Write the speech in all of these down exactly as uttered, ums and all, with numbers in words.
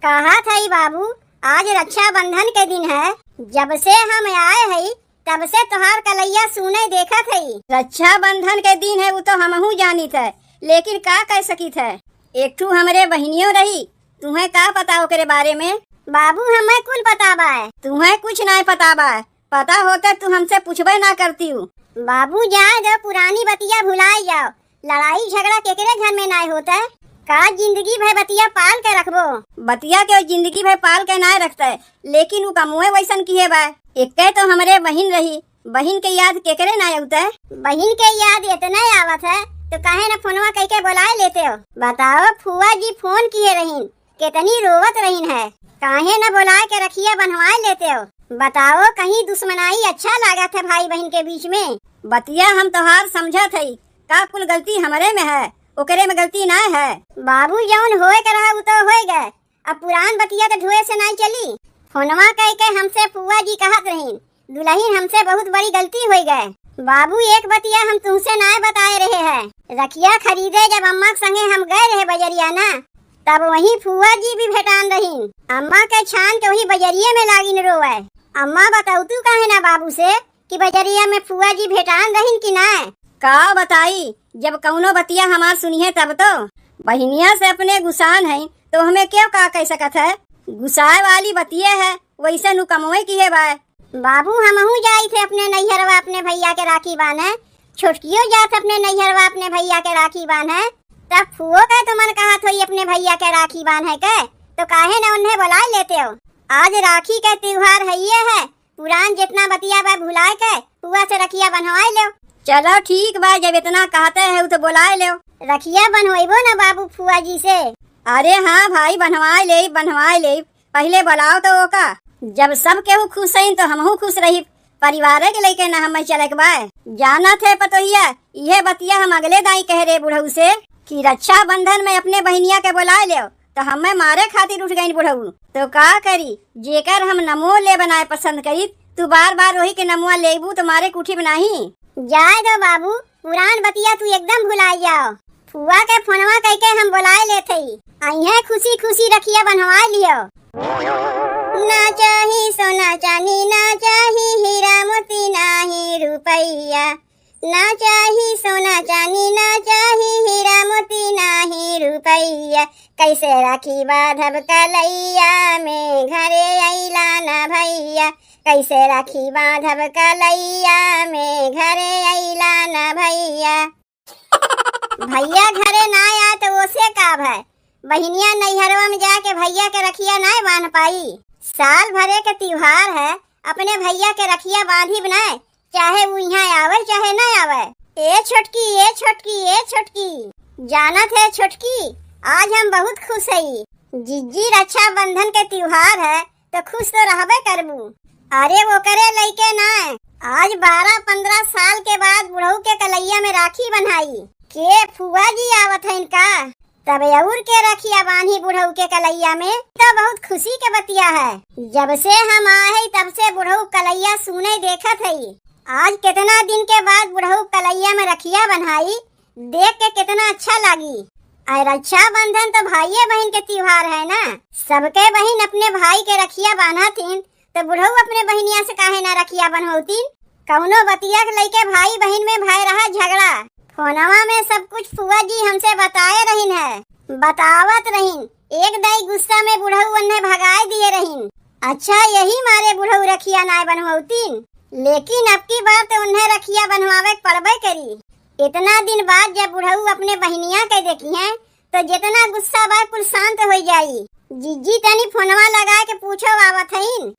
कहत हई बाबू, आज रक्षाबंधन के दिन है, जब से हम आए हई तब से तोहार कलैया सुने देखत हई। रक्षाबंधन के दिन है, उ तो हमहू जानित है, लेकिन का कह सकित है, एक ठू हमरे बहिनियो रही, तुहें का पता ओकरे बारे में? बाबू, हमें कुल पता बा। तुहें कुछ नाय पता बा, पता होते तू हमसे पूछबे ना करतीउ। बाबू, जाए दो, पुरानी बतिया भुलाए जाओ। लड़ाई झगड़ा केकरे घर में नाय होता? का जिंदगी भर बतिया पाल के रखबो? बतिया के जिंदगी भर पाल के नाय रखते, लेकिन उ कमुए वैसन किहे बा। एक्के तो हमरे बहिन रही, बहिन के याद केकरे नाय आवता? बहिन के याद इतना आवत है, तो काहे न फोनवा कइके बुलाए लेते हो? बताओ, फुआ जी फोन किहे रहीन, केतनी रोवत रहीन है, काहे न बुलाए के रखिया बंधवाए लेते हो? बताओ, कहीं दुश्मनाई अच्छा लागत है भाई बहिन के बीच में? बतिया हम तोहार समझत हई, का कुल गलती हमरे में है, ओकरे में गलती ना है? बाबू, जौन होए के रहा, उ तो होए गए, अब पुरान बतिया तो ढोए से नाई चली। फोनवा कइके हमसे फुआ जी कहत रहीन, दुलहिन, हमसे बहुत बड़ी गलती होई गए। बाबू, एक बतिया हम तुमसे नाय बताए रहे हैं, रखिया खरीदे जब अम्मा के संगे हम गए रहे बजरिया ना, तब वहीं फुआ जी भी भेटान रहीन। अम्मा के छान के वही बजरिये में लागिन रोवे। अम्मा, बतौतू काहे ना बाबू से कि बजरिया में फुआ जी भेटान रहीन कि नाय? का बताई, जब कौनो बतिया हमार सुनिहे तब तो। बहिनिया से अपने गुसान है तो हमें क्यों का कह सकत है? गुसाए वाली बतिये है, वैसे नु कमवे किहे बाय। बाबू, हमहू जाई थे अपने नैहरवा अपने भैया के राखी बांधे, छोटकियो जात अपने नैहरवा अपने भैया के राखी बांधे, तब फुओ के तो मन कहत होई अपने भैया के राखी बांधे के, तो काहे न उन्हें बुलाए लेते हो? आज राखी के त्योहार है, ये है, पुरान जितना बतिया बा भुलाए के फुआ से रखिया बंधवाए लेव। चलो ठीक बा, जब इतना कहते हैं तो बुलाए लेव। रखिया बंधवाइबो ना बाबू फुआ जी से। अरे हाँ भाई, बंधवाए लेब, बंधवाए लेब, पहिले बुलाओ तो ओका। जब सब केहू खुश हईन तो हमहू खुश रही। परिवारे के लइके ना हमें चले के बा। जानत है पतोहिया, इहे बतिया हम अगले दाई कहे रहे बुढ़ऊ से कि रक्षाबंधन में अपने बहिनिया के बुलाए लेव, तो हमें मारे खातिर उठ गईन बुढ़ऊ। तो का करी, जेकर हम नमो ले बनाए पसंद करी, तू बार बार वही के नमुआ लेबू तो मारे के उठी बनाही। जाए दो बाबू, पुरान बतिया तू एकदम भुलाइ जाओ। फुआ के फोनवा कइके हम बोलाए लेत हई, अइहें खुशी खुशी रखिया बंधवाए लियो। ना चाही सोना चानी, ना चाही हीरा मोती, ना ही रुपैया। ना चाही सोना चानी, ना चाही हीरा मोती, ना ही रुपैया। कैसे राखी बांधब कलैया में, घरे अइला ना भैया। कैसे राखी बांधब कलैया में, घरे अइला ना भैया। भैया घरे ना आए तो ओसे का भय, बहिनिया नैहरवा में जाके भैया के रखिया ना बांध पाई। साल भरे के त्योहार है, अपने भैया के रखिया बांधिब ना, चाहे उ इहाँ आवे चाहे ना आवे। ए छोटकी, ए छोटकी, ए छोटकी, जानत है छोटकी, आज हम बहुत खुश हई। जिज्जी, रक्षाबंधन के त्योहार है, तो खुश तो रहबे करबू। अरे ओकरे लइके ना, आज बारह पन्द्रह साल के बाद बुढ़ऊ के कलैया में राखी बन्हाई। के फुआ जी आवत हइन का? तब अउर के रखिया बान्ही बुढ़ऊ के कलैया में, तो बहुत खुशी के बतिया है। जब से हम आए हई तब से बुढ़ऊ कलैया सुने देखत हई। आज कितना दिन के बाद बुढ़ऊ कलैया में रखिया बन्हाई, देख के कितना अच्छा लागी। अउर रक्षाबंधन तो भाइये बहिन के त्योहार है ना, सबके बहिन अपने भाई के रखिया बान्हत हिन, तो बुढ़ऊ अपने बहिनिया से काहे ना रखिया बन्हौतिन? कउनो बतिया के लइके भाई बहिन में भय रहा झगड़ा। फोनवा में सब कुछ फुआ जी हमसे बताए रहिन है, बतावत रहिन। एक दाई गुस्सा में बुढ़ऊ उन्हें भगाए दिए रहिन। अच्छा, यही मारे बुढ़ऊ रखिया नाय बन्हौतिन, लेकिन अब की बार तो उन्हें रखिया बन्हवावे के पड़बे करी। इतना दिन बाद जब बुढ़ऊ अपने बहिनिया के देखिहें, तो जितना गुस्सा बा कुल शांत होइ जाई। जिज्जी, तनी फोनवा लगाए के पूछो आवत हईन।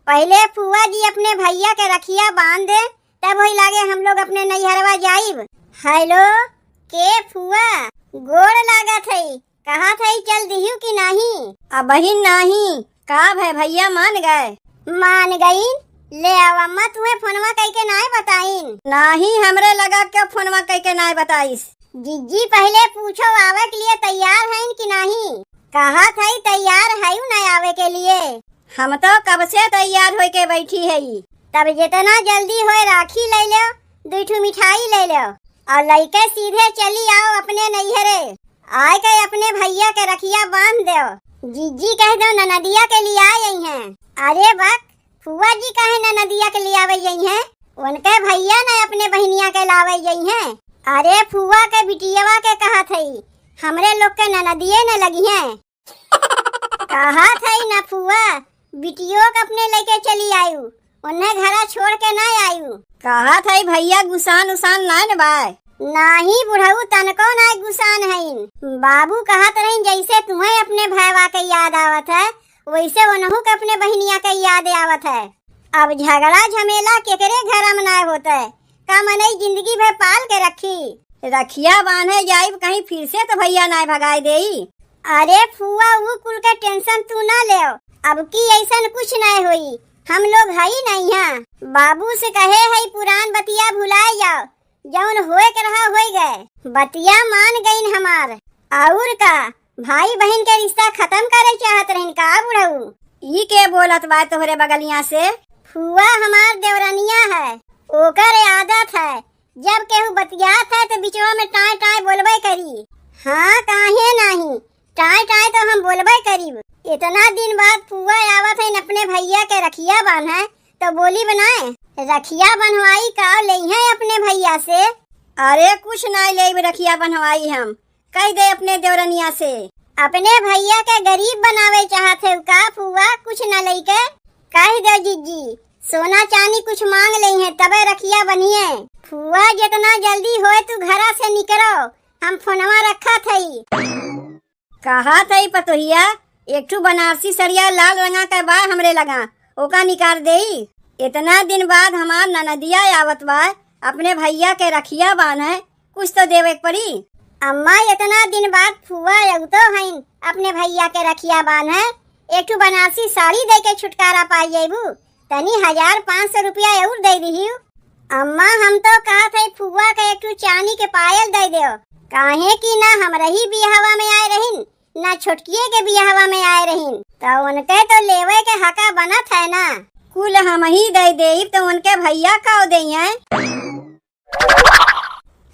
पहिले फुआ जी अपने भैया के रखिया बांध दे, तब होई लागे हम लोग अपने नैहरवा जाइब। हेलो, के फुआ? गोड़ लागत हई, कहत हई चल दिहू कि नाही? अबहिन नाही। का भय, भैया मान गए? मान गईन। ले आव अम्मा, तुहे फोनवा कइके नाय बताइन। नाही, हमरे लगा के फोनवा कइके नाय बताइस। जिज्जी, पहिले पूछो आवे के लिए तैयार हईन कि नाही? कहत हई तैयार हई ना आवे के लिए। हम तो कब से तैयार होइके बैठी हई। तब जितना जल्दी होए राखी ले लेव, दुई ठो मिठाई ले लेव अउर लइके सीधे चली आव अपने नैहरे। आइके अपने भैया के रखिया बांध देव। जीजी कह देउ ननदिया के लियाइ अइहैं। अरे बक, फुआ जी काहे ननदिया के लियावइ अइहैं? उनके भइया न अपने बहिनिया के लावइ अइहैं। अरे फुआ के बिटियवा के कहत हई, हमरे लोग के ननदिये न लगिहैं। कहत हई न फुआ, बिटियो के अपने लइके चली आयु, उन्हें घरा छोड़ के न आयु। कहत हई भइया गुसान उसान नाय न बाय? नाही बुढ़ऊ, तनको नाय गुसान हइन। बाबू कहत रहिन जइसे तुहैं अपने भयवा के याद आवत है, वइसे ओनहू के अपने बहिनिया के याद आवत है। अब झगड़ा झमेला केकरे घरा में नाय होत है, का मनई जिंदगी भर पाल के रखी? रखिया बान्हे जाइब कहीं फिर से तो भइया नाय भगाए देई। अरे फुआ, ऊ कुल के tension तू ना लेव, अब की अइसन कुछ नाय होई, हम लोग हई ना इहाँ। बाबू से कहे हई पुरान बतिया भुलाए जाव, जउन होए के रहा होई गए। बतिया मान गइन हमार। अउर का, भाई बहिन के रिश्ता खतम करे चाहत रहिन का बुढ़ऊ? ई के बोलत बा तोहरे बगलिया से? फुआ हमार देवरनिया है, ओकर आदत है, जब केहू बतियात है तो बिचवा में टाँय टाँय बोलबे करी। हाँ, काहे नाही, टाँय टाँय तो हम बोलबे करीब। इतना दिन बाद फुआ आवत हइन अपने भइया के रखिया बान्हे, तो बोली बनाए, रखिया बन्हवाई का लेइहैं अपने भइया से? अरे कुछ नाय लेब रखिया बन्हवाई हम, कहि दे अपने देवरनिया से। अपने भइया के गरीब बनावे चाहत है का फुआ, कुछ न लइके? कहि दे जिज्जी, सोना चानी कुछ माँग लेइहैं तबे रखिया बन्हिहैं। फुआ जितना जल्दी होए तू घरा से निकरो, हम फोनवा रखत हई। कहत हई पतोहिया, एक ठू बनारसी सड़िया लाल रंगा के बा हमरे लगा, ओका निकार देई। इतना दिन बाद हमार ननदिया आवत बा, अपने भइया के रखिया बान्हे, कुछ तो देवे के पड़ी। अम्मा, इतना दिन बाद फुआ अउतो हइन, अपने भइया के रखिया बान्हे, एक ठू बनारसी साड़ी दे के छुटकारा पाइ जइबू। तनी हजार पाँच सौ रुपया अउर दे दिहिउ। अम्मा, हम तो कहत हई फुआ के एक ठू चानी के पायल दे देव, काहे कि ना हमरही बियाहवा में आए रहिन, ना छोटकिए के बियाहवा में आए रहिन, त उनके तो लेवे के हका बनत है ना। कुल हमही दे देब त उनके भइया का देइहैं?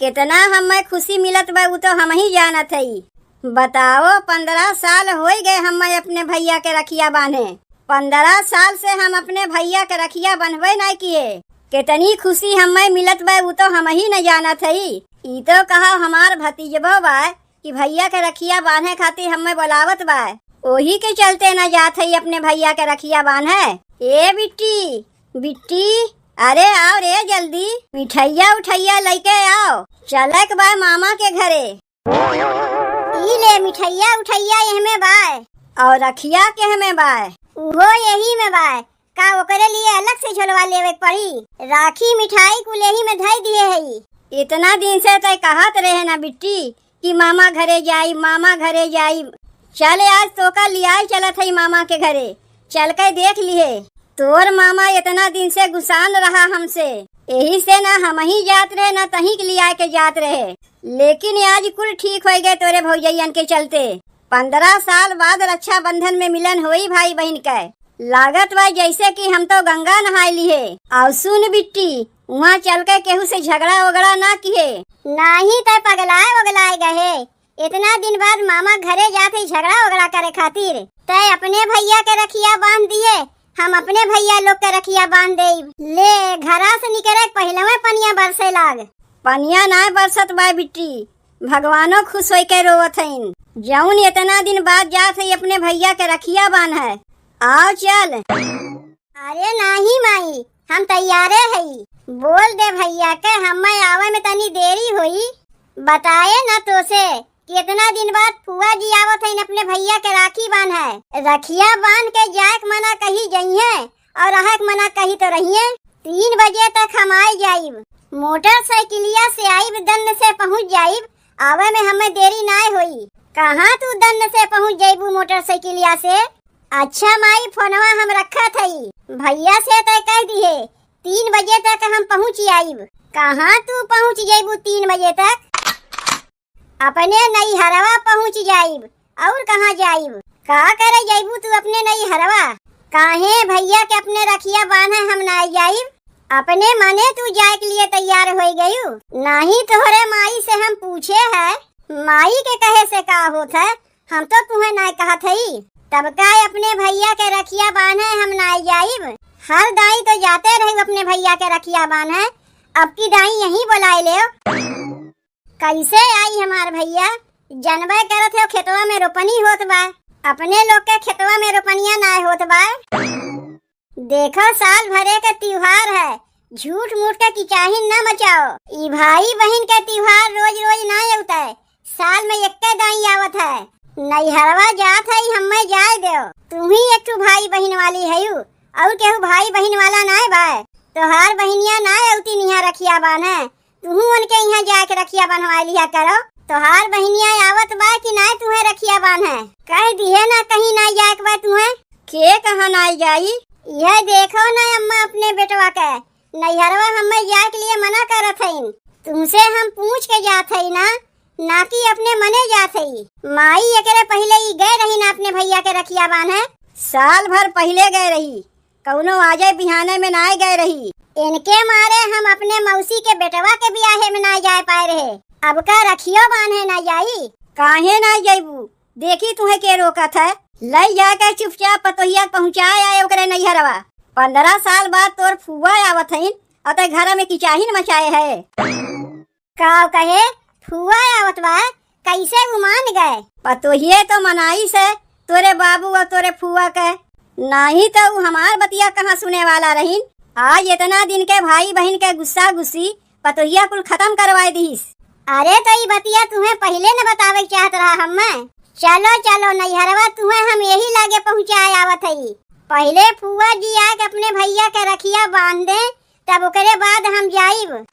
केतना हम्मे खुशी मिलत बा, उ तो हमही जानत हई। बताओ, पन्द्रह साल होइ गए हम्मे अपने भइया के रखिया बान्हे। पन्द्रह साल से हम अपने भइया के रखिया बन्हबे नाय किहे। केतनी खुशी हम्मे मिलत बा, उ तो हमही न जानत हई। ई तो कहो हमार भतीजबो बा कि भइया के रखिया बान्हे खातिर हम्मे बोलावत बा। ओही के चलते न जात हई अपने भइया के रखिया बान्हे। ए बिट्टी, बिट्टी, अरे आओ रे जल्दी, मिठइया उठइया लइके आओ, चले के बा मामा के घरे। ई ले मिठइया उठइया एहमे बाय। अउर रखिया केहमे बाय? उहो एही में बाय। का ओकरे लिए अलग से झोलवा लेवे के पड़ी? राखी मिठाई कुल एही में धई दिए हई। इतना दिन से तय कहत रहे ना बिट्टी कि मामा घरे जाई, मामा घरे जाई। चले आज तोका लियाई चलत हई मामा के घरे, चल के देख लिहे। तोर मामा इतना दिन से गुसान रहा हमसे, एही से ना हमही जात रहे ना तहीं के लियाए के जात रहे, लेकिन आज कुल ठीक होइ गए तोरे भौजइयन के चलते। पन्द्रह साल बाद रक्षाबंधन में मिलन होई भाई बहिन के। लागत बा जइसे कि हम तो गंगा नहाए लिहे। अउ सुन बिट्टी, उहाँ चल के केहू से झगड़ा ओगड़ा ना किहे। नाही तय पगलाए ओगलाए गहे। इतना दिन बाद मामा घरे जात ही झगड़ा ओगड़ा करे खातिर। तय अपने भइया के रखिया बांध दिए, हम अपने भइया लोग के रखिया बांध देब। ले, घरा से निकरे के पहिलवे पनिया बरसे लाग। पनिया नाय बरसत बा बिट्टी, भगवानो खुश होइके रोवत हइन। जउन इतना दिन बाद जात हई अपने भइया के रखिया बांधे। आओ चल। अरे नाही माई, हम तैयारे हई। बोल दे भइया के हम्मे आवे में तनी देरी होई। बताए ना तोसे कि इतना दिन बाद फुआ जी आवत हइन अपने भइया के राखी बांधे। रखिया बांध के जाए के मना कही जइहें अउर रहे के मना कही तो रहिए। तीन बजे तक हम आइ जाइब, मोटरसाइकिलिया से आइब, दन्न से पहुँच जाइब, आवे में हमें देरी नाय होई। कहाँ तू दन्न से पहुँच जाइबू मोटरसाइकिलिया से? अच्छा माई, फोनवा हम रखत हई, भइया से तय कह दिहे, तीन बजे तक हम पहुँच आइब। कहाँ तू पहुँच जाइबू तीन बजे तक? अपने नैहरवा पहुँच जाइब, अउर कहाँ जाइब? का करे जाइबू तू अपने नैहरवा? काहे भइया के अपने रखिया बांधे हम नाय जाइब? अपने मने तू जाए के लिए तैयार होइ गयू? नाही तोहरे माई से हम पूछे है, माई के कहे से का होत है, हम तो तुहे नाय कहत हई। तब का अपने भइया के रखिया बान्हे हम नाई जाइब? हर दाई तो जाते रहिउ अपने भइया के रखिया बान्हे, अब की दाई यहीं बोलाए लेव। कैसे आई हमार भइया? जनबे करत हो खेतवा में रोपनी होत बा, अपने लोग के खेतवा में रोपनिया नाय होत बा। देखो साल भरे के त्योहार है, झूठ मूठ के किचाहिन न मचाओ। ई भाई बहिन के त्योहार रोज रोज नाय अउतै, साल में एक्के दाई आवत है। नैहरवा जात है, हम्मे जाए देव। तुही एक ठो भाई बहिन वाली हयू, अउर केहू भाई बहिन वाला नाय बाय। तोहार बहिनिया नाय अउती निहा रखिया बान्हे, तुहू उनके इहाँ जाके रखिया बन्हवाइ लिहा करो। तोहार बहिनिया आवत बा कि नाय तुहे रखिया बान्हे? कह दिहे ना कहीं नाय जाए के बा तुहे। के कहाँ नाय जाई? यह देखो ना अम्मा अपने बेटवा के, नैहरवा हम्मे जाए के लिए मना करत हईन। तुमसे हम पूछ के जात हई ना, ना कि अपने मने जात हई। माई एकरे पहिले ई गए रही ना अपने भइया के रखिया बान्हे। साल भर पहिले गए रही, कउनो आजे बिहाने में नाय गए रही। इनके मारे हम अपने मौसी के बेटवा के बियाहे में नाय जाए पाए रहे। अब का रखियो बान्हे ना जाई? काहे नाय जाइबू? देखी तुहे के रोकत है। लई जाके चुपचाप पतोहिया पहुँचाए आए ओकरे नैहरवा। पन्द्रह साल बाद तोर फुआ आवत हईन अउर ते घर में किचाहिन मचाए है। का कहे? फुआ आवत बा, कैसे उ मान गए? पतोहिए तो मनाइस है तोरे बाबू अउर तोरे फुआ के, नाहीं तो उ हमार बतिया कहाँ सुने वाला रहीन। आज इतना दिन के भाई बहिन के गुस्सा गुस्सी पतोहिया कुल खतम करवाए दिहिस। अरे तो ई बतिया तुहे पहिले न बतावे के चाहत रहा हम्मे। चलो चलो नैहरवा तुहे हम यही लागे पहुँचाए आवत हई। पहिले फुआ जी आके अपने भइया के रखिया बान्ह दे, तब ओकरे बाद हम जाइब।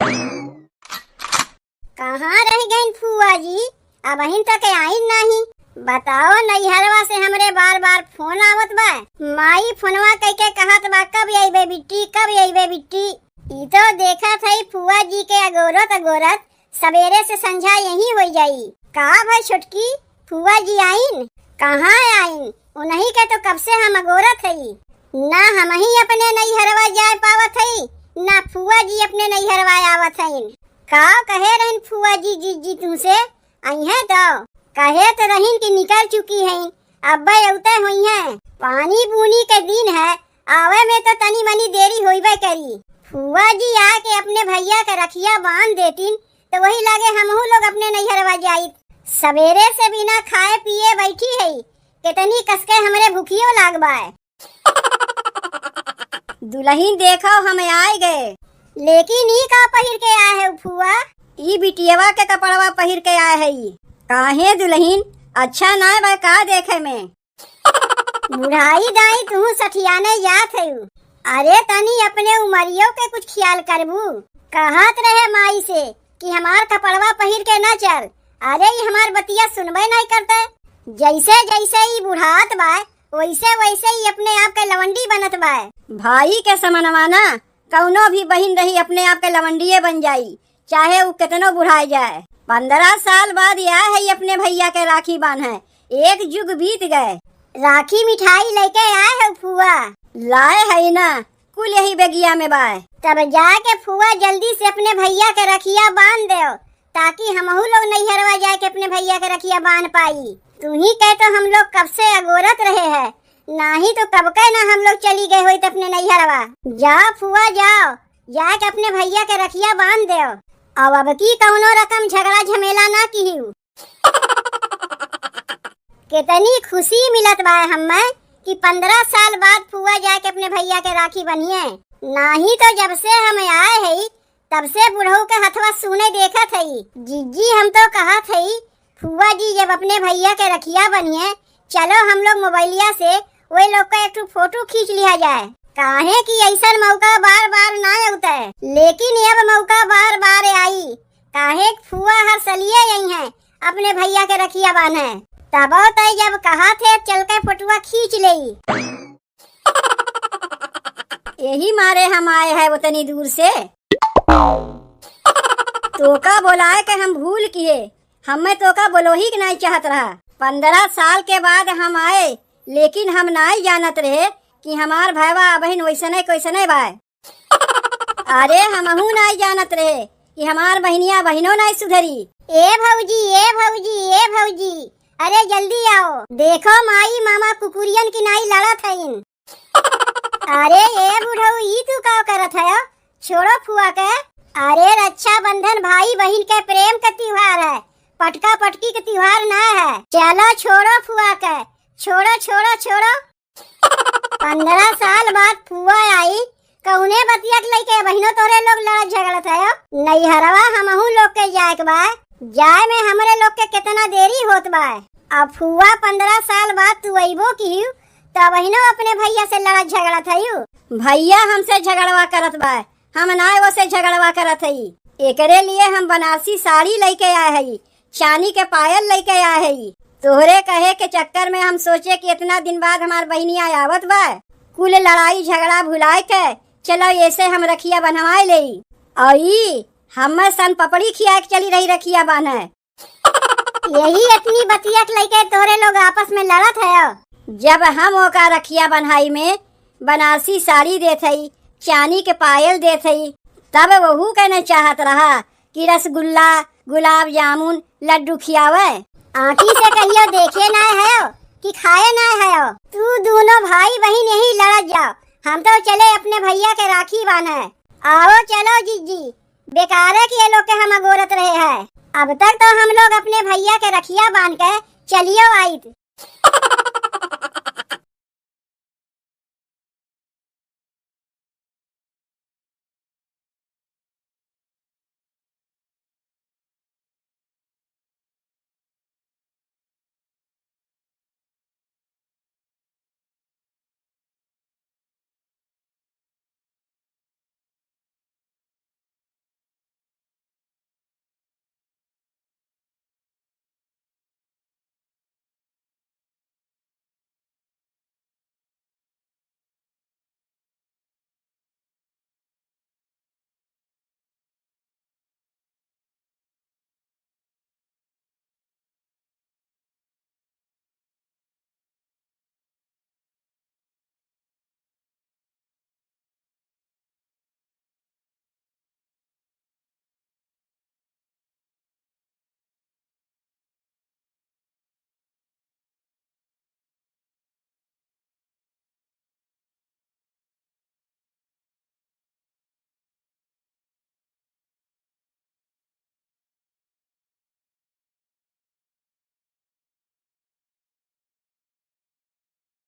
कहाँ रह गइन फुआ जी? अबहिन तक आइन नाहीं। बताओ, नैहरवा से हमरे बार बार फोन आवत बा। माई फोनवा कइके कहत बा, "कब अइबे बिट्टी, कब अइबे बिट्टी?" ई तो देखत हई फुआ जी के अगोरत अगोरत सबेरे से संझा यहीं होइ जाई। का भई छोटकी, फुआ जी आइन? कहाँ आइन? उन्हीं के तो कब से हम अगोरत हई। ना हमहीं अपने नैहरवा जाए पावत हई, ना फुआ जी अपने नैहरवा आवत हईन। का कहे रहिन फुआ जी, जीजी तुमसे? अइहें तो? कहे तो रहिन कि निकल चुकी हईन, अब्बे अउते होइहें। पानी बूनी के दिन है, आवे में तो तनी मनी देरी होइबे करी। फुआ जी आके अपने भइया के रखिया बान्ह देतिन, तो वही लागे हमहू लोग अपने नैहरवा जाइत। सबेरे से बिना खाए पिए बैठी हई, केतनी कसके हमरे भुखियो लाग बाय। दुलहिन देखो, हम आए गए। लेकिन ई का पहिर के आए है फुआ? ई बिटियवा के कपड़वा पहिर के आए है ई। काहे दुलहिन, अच्छा नाय बा का देखे में? बुढ़ाई दाई, तू सठियाने जात हऊ। अरे, तनी अपने उमरियो के कुछ ख्याल करबू। कहत रहे माई से कि हमार कपड़वा पहिर के ना चल। अरे, ई हमार बतिया सुनबे नहीं करते। जैसे जैसे ई बुढ़ात बा, वैसे वैसे ई अपने आप के लवंडी बनत बा। भाई के समनवा ना कउनो भी बहिन रही, अपने आप के लवंडिये बन जाई, चाहे उ केतनो बुढ़ाए जाए। पन्द्रह साल बाद आए है अपने भइया के राखी बान्हे, एक जुग बीत गए। राखी मिठाई लेके आए है फुआ? लाए है ना, कुल यही बेगिया में बाय। तब जाके फुआ जल्दी से अपने भइया के रखिया बान्ह देव, ताकि हमहू लोग नैहरवा जाके अपने भइया के रखिया बान्ह पाई। तुही के तो हम लोग कब से अगोरत रहे हैं, नाही तो कब के ना हम लोग चली गए होइत अपने नैहरवा। जाओ फुआ जाओ, जाके अपने भइया के रखिया बान्ह देव। अब, अब की कउनो रकम झगड़ा झमेला ना किहिउ। केतनी खुशी मिलत बा हम्मे कि पन्द्रह साल बाद फुआ जाके अपने भइया के राखी बन्हिए। नाही तो जब से हम आए हई, तब से बुढ़ऊ के हथवा सूने देखत हई। जीजी, हम तो कहत हई, फुआ जी जब अपने भइया के रखिया बन्हिए, चलो हम लोग मोबाइलिया से ओए लोग का एक ठो फोटो खींच लिहा जाए। काहे कि अइसन मौका बार बार ना अउते, लेकिन अब मौका बार बार आई। काहे कि फुआ हर सलिए अइहें अपने भइया के रखिया बान्हे। तबो तै जब कहत है, चल के फोटुआ खींच लेई। यही मारे हम आए हैं उतनी दूर से। तोका बोलाए के हम भूल किहे, हमें तोका बोलोही के नहीं चाहत रहा। पन्द्रह साल के बाद हम आए, लेकिन हम नहीं जानत रहे कि हमार भयवा अबहिन वैसने कैसने बाय। अरे, हमहू नाई जानत रहे कि हमार बहिनिया बहिनो नाई सुधरी। ए भौजी, ए भौजी, ए भौजी, अरे जल्दी आओ, देखो माई मामा कुकुरियन की नाई लड़त हइन। अरे ए बुढ़ऊ, ई तू का करत है? छोड़ो फुआ के। अरे रक्षाबंधन भाई बहिन के प्रेम के त्योहार है, पटका पटकी के त्योहार ना है। चलो छोड़ो फुआ के, छोड़ो, छोड़ो, छोड़ो। पन्द्रह साल बाद फुआ आई, कउने बतिया के लइके बहिनो तोरे लोग लड़त झगड़त है? नैहरवा हमहू लोग के जाए के बा, जाए में हमरे लोग के केतना देरी होत बा। अब फुआ पन्द्रह साल बाद तू अइबो किहू, त बहिनो अपने भैया से लड़त झगड़त हयू। भैया हमसे झगड़वा करत बा, हम ना ओसे झगड़वा करत हई। एकरे लिए हम बनारसी साड़ी लइके आए हई, चानी के पायल लइके आए हई। तोहरे कहे के चक्कर में हम सोचे कि इतना दिन बाद हमार बहिनिया आवत बा, कुल लड़ाई झगड़ा भुलाए के चलो एसे हम रखिया बन्हवाए लेई। अउर ई हम्मे सन पपड़ी खियाए के चली रही रखिया बान्हे। यही इतनी बतिया के लइके तोरे लोग आपस में लड़त है। जब हम ओका रखिया बन्हाई में बनारसी साड़ी देत हई, चानी के पायल देत हई, तब वहू के न चाहत रहा कि रसगुल्ला, गुलाब जामुन, लड्डू खियावे। आँखी से कहियो देखे ना है कि खाए ना है। तू दोनों भाई बहिन यही लड़त जाओ, हम तो चले अपने भैया के राखी बान्हे। आओ चलो जीजी, बेकारे के ये लोग के हम अगोरत रहे हैं। अब तक तो हम लोग अपने भैया के रखिया बांध के चलियो आइत।